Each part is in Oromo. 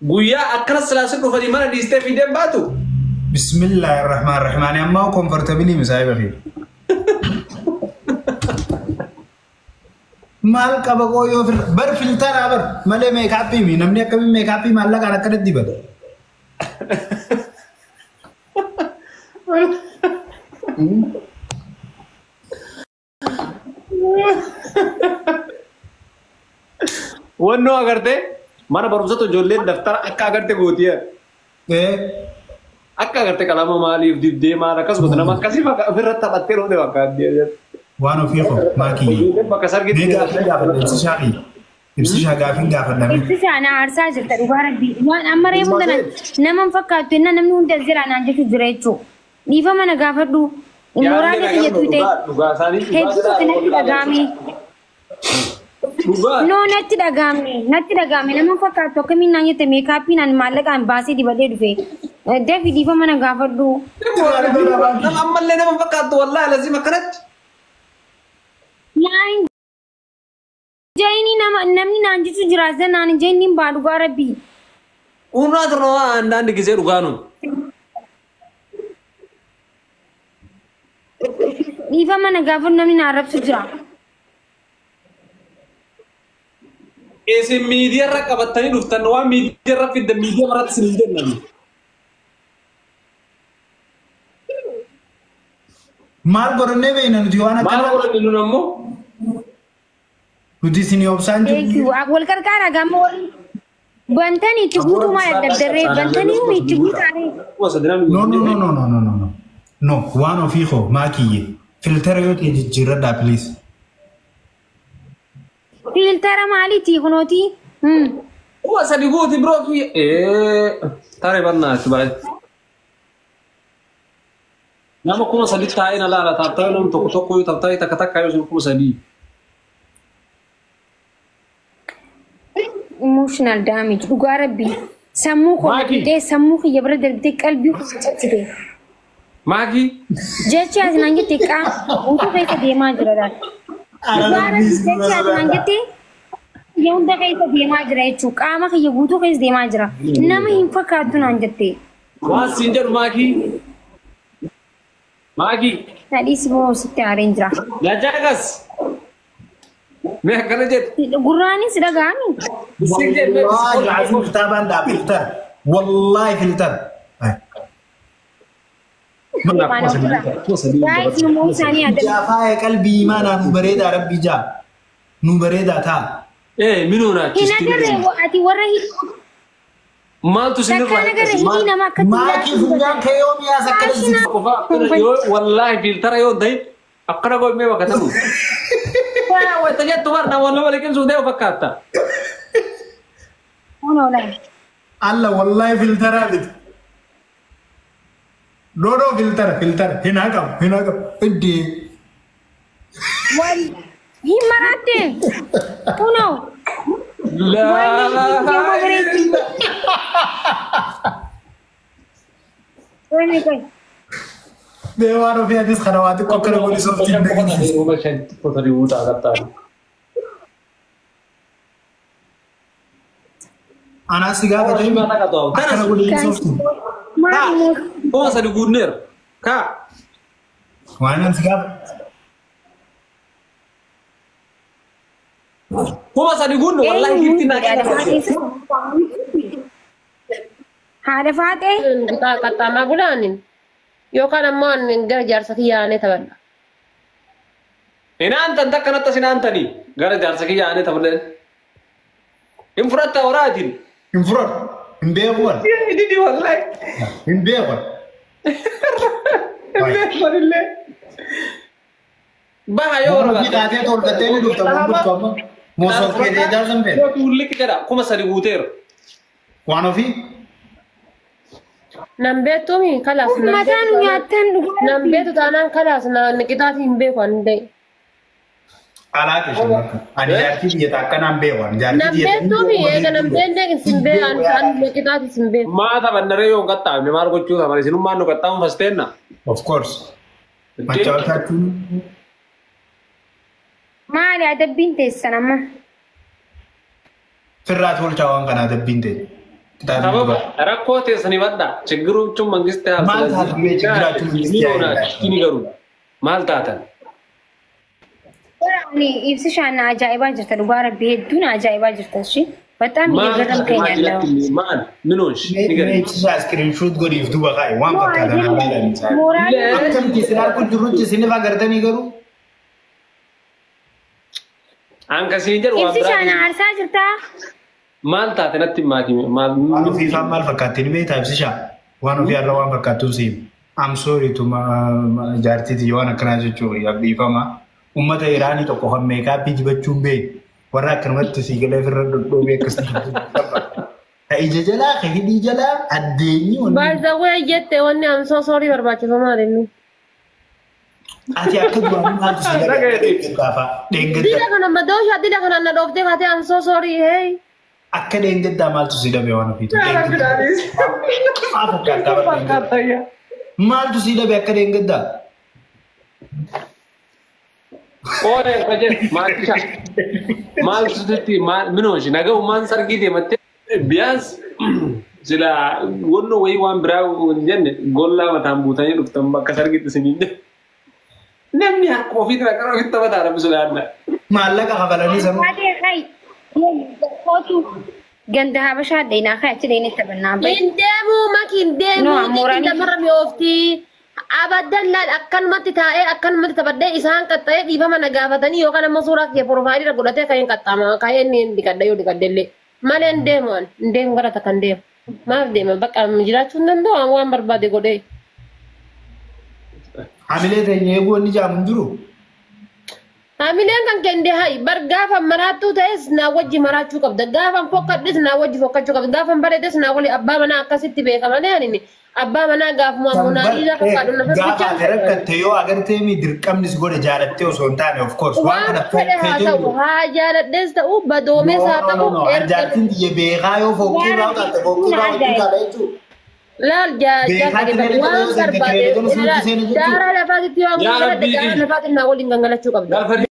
Guyyaa akkana silaasii dhufanii mana dhiistee fiideen baatu. Bismillaahi rahmaan rahmaan ammaa comfortably misaayiba fi. Maal qaba qooyyoo bar filtaraa bar malee meekaappii mi namni akkamiin meekaappii maallaqaan akkanatti dibata. Wannoo agartee mana barumsatti ijoolleen daftara akka agarte gootiya. Akka agarte qalama maaliif dibdee maal akkasumas nama akkasii ofirratti taphattee dhufte bakka Waan ofii koo maakii. Ijoolleen bakka sargitti. Mee gaaffii gaafadha ibsishaa fi ibsishaa gaaffiin gaafadha. Ibsishaa na aarsaa jirta dhugaa rabbii. Waan amma reefu tana nama hin fakkaattu jennaan namni hundi as jira naan jechuun jira jechuudha. Dhiifama na gaafadhu. Mooraa kiyya tuyte. Dhugaa isaanii Hedduu tokko natti dhaga'ame. Dhugaa. No natti dhaga'ame natti dhaga'ame nama hin fakkaattu akkamiin naan jette meekaappiin ani maallaqaan baasee dibadhee dhufe. Dafi dhiifama na gaafadhu. Nama ammallee nama hin fakkaattu wallaahi lazima akkanatti. Naan jayini nama namni naan jechu jira as naan jayini hin baa dhugaa rabbii. እውነት ነው። አንዳንድ ጊዜ dhugaa ነው። Dhiifama na gaafadhu namni na arrabsu jira. Isin miidiyaarra qabattanii dhuftan waan miidiyaarra fiddan miidiyaa irratti isin hin jennan. Maal godhannee beekna nuti waan Maal akkana godhanne nun ammoo nuti isin obsaan Thank jiru. you. Wal qarqaara gama warri bantanii itti guutuu maal daddarree bantanii itti guutaaree. No no no no no no no no no waan ofii koo maakiyye filtera yoo ta'e jijjiirradhaa please. Filtera maaliiti kunooti? 3000 guuti biroo kiyya. Taree barnaati baay'ee. Nama 3000 taa'ee na laala taaptaa'ee namni tokko tokko yoo taaptaa'ee takka takka yoo sun 3000. Emotional damage dhugaa rabbii. Sammuu koo Maakii. dhibdee sammuu kiyya bira darbitee qalbii koo cabsite. Maakii. Jechi ati naan jette qaama guutuu keessa deemaa jira laata. Dhugaa rabbii jechi ati naan jette kiyya hunda keessa deemaa jira jechuudha. Qaama kiyya guutuu keessa deemaa jira. Nama hin fakkaattu naan jette. Waan siin jedhu maakii. Maakii. Nadhiis boo sitti aareen jira. Najaagas. Mee akkana jedhu. Gurraanis dhaga'ami. Siin jedhu. Wallaahi alazim kitaabaan dhaa filter wallaahi filter. Guys, nu isaanii adda. Jaafaaya qalbii imaanaa nu bareedaa rabbi jaa nu bareedaa taa. Minuu Hin naachisti. agarre ati warra hidhii Maaltu sinirraa takkaan agarre hidhii nama akkatti Maakii funyaan kee yoo mi'aas akkana Maashina. Qofa yoo wallaahi filtara yoo ta'e akkana godhee bakka ta'u. Wanta jettu bar namoonni nama liqimsuu ta'e fakkaata. Alla wallaahi filteraa miti. No no filtera filtera hin haqamu hin haqamu iddee. Hin maraatte. Kunoo. Laa. Qoy qoy. Mee waan ofii atis kana waa xiqqoo akkana godhi sooftiin dhageessisu. Anaas si gaafate akkana godhi sooftiin. Maal immoo 3000 guunneera. Kaa. Waan ani si gaafate. 3000 guunne wallaahi gifti naa kenna. Haadha faaxee. Qaxxaamaa bulaanin yookaan ammoo ani gara jaarsa kiyya aanee taphadha. Hinaantan takka nattas hinaantanii gara jaarsa kiyya aanee taphadha. Hin fudhatta waraatiin. Hin fudhadhu. Hin beeku bara. Didi wallaahi. Hin beeku. Hin beeku illee. Baha yoo Morma fi taatee tolfattee ni dhufta morma dhuftu amma. Moosoo keetee jaarsa hin feene. Yoo tuulli jedha 3000 guuteera. Waan ofii. Nan beektuumi kalaas nan Mataan beektu nyaattan dhugaa nan beektu taanaan kalaas na qixaatii hin beeku ani ta'e. Alaa keessa bakka. Ani jaartii biyya takka naan beeku. Ani jaartii Nan biyya beektuumi eega nan beekne sin beeku ani qixaatii sin beeku. Maa taphannaree yoo hin qaxxaamne maal gochuu taphan isinummaan nu qaxxaamu fasteenna. Of course. Machaawwataa Maali adabbiin teessan amma? Firraa tolchaa waan kanaa dabbiin ta'e. Sababa rakkoo teessanii badhaa ችግሮቹን መንግስት ያህል Maal taatu mee ችግራችሁ መንግስት ያህል? ስለዚህ ንገሩ maal taatan? Ani ibsishaan na ajaa'ibaa jirta dhugaa rabbii hedduu na ajaa'ibaa jirta ishee. በጣም እየገረምከኝ ያለው maal ምን ሆንሽ ንገሪኝ። Ibsishaa iskiriinshuut godhiif duuba kaa'i waan fakkaatan haa ilaalan isaa. ሞራል Akkamitti isin arguu jirrutti isinif agartanii garuu Ankasiin jedhu waan ibsishaan biraa aarsaa jirta. maal taate natti himaati maal waan ofii ifaan maal fakkaatti ni beektaa ibsishaa waan ofii har'a waan fakkaattuun siim. I'm sorry to jaartiiti waan akkanaa jechuun dhiifama. Uummata Iraanii tokko kan meekaappii dibachuun beeku warra akkanumatti sii galee ofirra dhodhoobee akkasii. Ka ija jalaa ka hidhii jalaa addeenyi wanni Baay'ee jette wanni amsoo soorii barbaachifamaa inni. ati akka duraanii maaltu si dhaggeeffata Dila dheengaddaa kana madooshaa dila kana na dhooftee kaatee amsoo soorii hey. akka dheengaddaa maaltu si dhabe waan ofiitu dheengaddaa maal fakkaattaa bara dheengaddaa maaltu si dhabe akka dheengaddaa Oole kaje maal maal sutti maal ምን ሆንሽ? ነገው ማን ሰርጊ deemattee ቢያንስ sila wonno wayii waan biraa hin jenne gollaa mataan buutanii dhuftan bakka sargitti isin hin jenne. Namni harka ofiitti rakkoo ofiitti taphataa rabbi sodaadha. Maallaqa kafalanii sanuu Haadee kai kootu ganda habashaa deenaa kai achi deenee taphannaa bai. Hin deemuu maki hin deemuu No, mooraan- lamarra mi'oofti. Abaddan laal akkanumatti taa'ee akkanumatti taphadhee isaan qaxxa'ee dhiifama na gaafatanii yookaan ammoo suuraa kiyya profaayilii irra godhatee kan hin qaxxaama kan inni hin dhiqadha yoo dhiqadhe illee. Malee hin deemu ani hin deemu gara takka hin deemu. Maaf deema bakka jiraachuu hin danda'u ani waan barbaade godhee. Hamilee teenya eeguu wanni jaamu hin jiru. Hamileen kan kende hayi bar gaafa maraattuu ta'es naa wajji maraachuu qabda gaafa fokkadhes naa wajji fokkachuu qabda gaafa bareedes naa wali abbaa manaa akkasitti beeka malee ani abbaa manaa gaafuma munaanii fakkaadhu na Gaafa ati rakkatte yoo agartee mi dirqamnis godhe jaalattee osoo hin taane of course waan waan kana fedhe haa ta'u haa jaaladhes ta'u badoomes haa ta'u erga Jaartiin tiyya beekaa yoo fokkii irraa utaalte fokkii irraa wajjin taala jechuudha. laal Beekaatti jaalatte waan seeni barbaade kireeditoon sunutti seeni jechuudha. daaraa lafaatitti waan Yaa gangaladhe Rabbii. daaraa lafaatti naa waliin gangalachuu qabda. Gaafa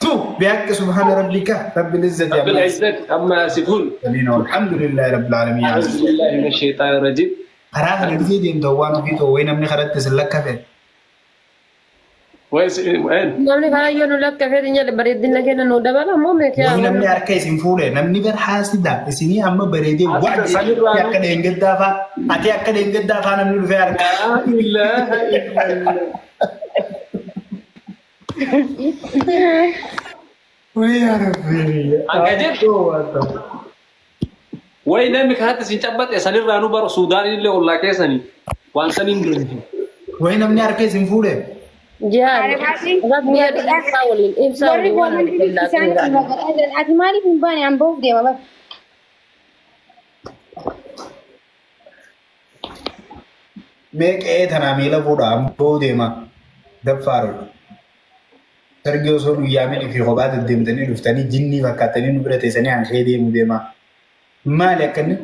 Tu بحق سبحان ربك رب العزة رب عما العزة عما يصفون يصفون والحمد لله رب العالمين. أعوذ بالله من الشيطان الرجيم. Karaa kana gisee deemtu waan ofii ta'u wayi namni karatti isin lakkafe. وين وين Namni kaayyoo nu lakkafee jedhe bareedina kenna nu dabala moo meekaa Wayi namni harka isin fuudhe namni bar haasida isinii amma bareedee Haasida waan sanirraa akka dheengaddaa faa ati akka dheengaddaa faa namni dhufee harka. لا إله إلا الله. Wayi yaa Rabbi. Akka jettu. Wayi namni karaatti isin cabbaxe sanirraa nu baru Suudaaniin illee ollaa keessanii waan saniin dura. Wayi namni harka isin fuudhe. Jihaan Arabaasi. rabbi ibsaa waliin ibsaa Warri waliin waan goomantii isaan argannaa godhaa jiran ati maaliif hin baane an bahuuf deema bara. Mee qe'ee tanaa miila fuudha amboo deema daffaarudha. Sargi osoo nu yaamin fi kophaa deddeemtanii dhuftanii jinnii fakkaatanii nu bira teessanii hanqee deemu deema. Maali akka inni?